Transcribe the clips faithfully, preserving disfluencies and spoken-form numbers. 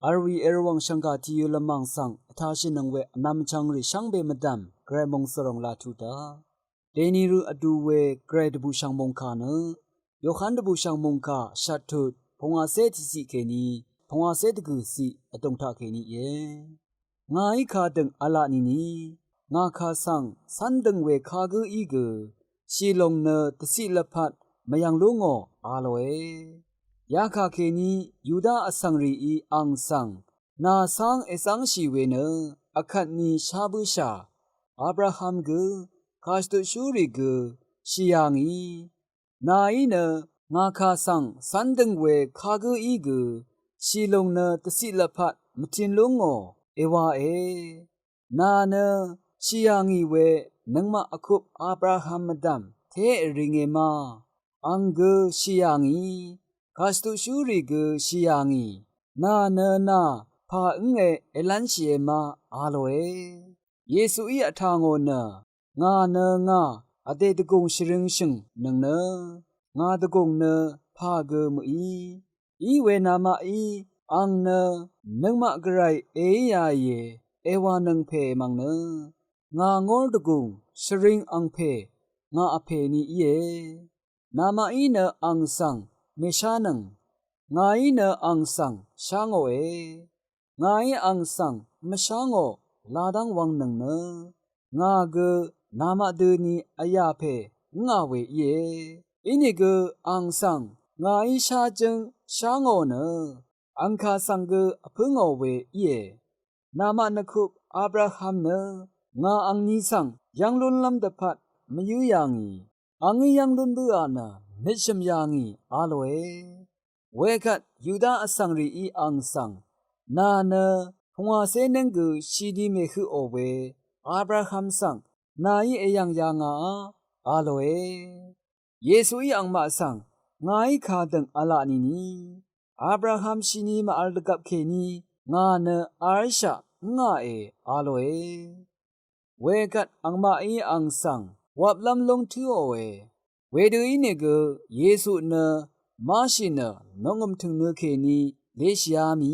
V̄l wì èrvwàng shv̀ngkà tìyø̄ lvmàng svng vtashìnøng we vnvm chvngrì shvngbe mvdv̀m Gvray mòngsvròng laq tuq daq. Dèni rø vdu we Gvray dvbùshv̀ng mòngkà nø Yohan dvbùshv̀ng mòngkà shvttut pungwàcé tiqciq kèní pungwàcé dvgø̀ciq vdùng taqkèní íe. Ngàí kadø̀ng v̄la nìni ngà kà svng cv́n døng we kagǿ í gø shìlùng nø dvciq lvpat mvyv̀ng lú ngò a lòe. Yakà kèní Yuda vsvng rìí ang svng nà cáng ècv́ngshì we nø vkvt ni shá bǿshà Abraham gø kàshvtutshúrì gø shì yà ngì. Nàí nø ngà kà svng cv́n døng we kagǿ í gø shìlùng nø dvciq lvpat mvtin lú ngò èwae. Nà nø shì yà ngì we nøngmaq vkup Abraham mvdv̀m té èri nge ma? Ang gø shì yà ngì, kàshvtutshúrì gø shì yà ngì. Nà nø nà pà ǿnge èlv́nshìe ma a lòe. Yesuí vtà ngò nø ngà nø ngà vdè dvgùng shvringshø̀ng nøng nø ngà dvgùng nø pà gø mø̀í. Iwe namaqí ang nø nøngmaq Gvray èí yàìe èwànøng pè mv̀ng nø ngà ngór dvgùng shvring angpè ngà vpè ni íe. Namaqí nø ang svng mèshánøng, ngàí nø ang svng shá ngòe. Ngàí ang svng mvshá ngò ladv́ng wvng nøng nø ngà gø namaq døni vyà pè ǿngà we íe. Inìgø ang svng ngàí shájǿng shá ngò nø ang kà svng gø vpǿ ngò we íe. Namaq nvkup Abraham nø ngà angni svng yv́ng lúnlv́m dvpvt mvyǿ yà ngì, angí yv́ng lún bǿà nø nøtshø̀m yà ngì a lòe. Wekvt Yuda vsvng rìí ang svng nà nø pungwàcé néng gø shìni mèhøqò we Abraham svng nàí èyv̀ng yà ngàá a lòe. Yesuí angmaq svng ngàí kadø̀ng v̄la nìni Abraham shìni màvl dvgvp kèní ngà nø v̄lshaq ǿngàe a lòe. Wekvt angmaqí ang svng wvplv́m lúng tǿòe. Wedø ínìgø Yesu nø máshì nø nungø̀m tø̀ng nø kèní leshìá mì.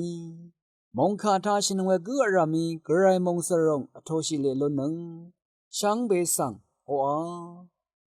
Mòngkà tashìnøng we gǿ vrv̀mí Gvray mòngsvròng vtōshì leq lúnnøng shvngbe svng oqà.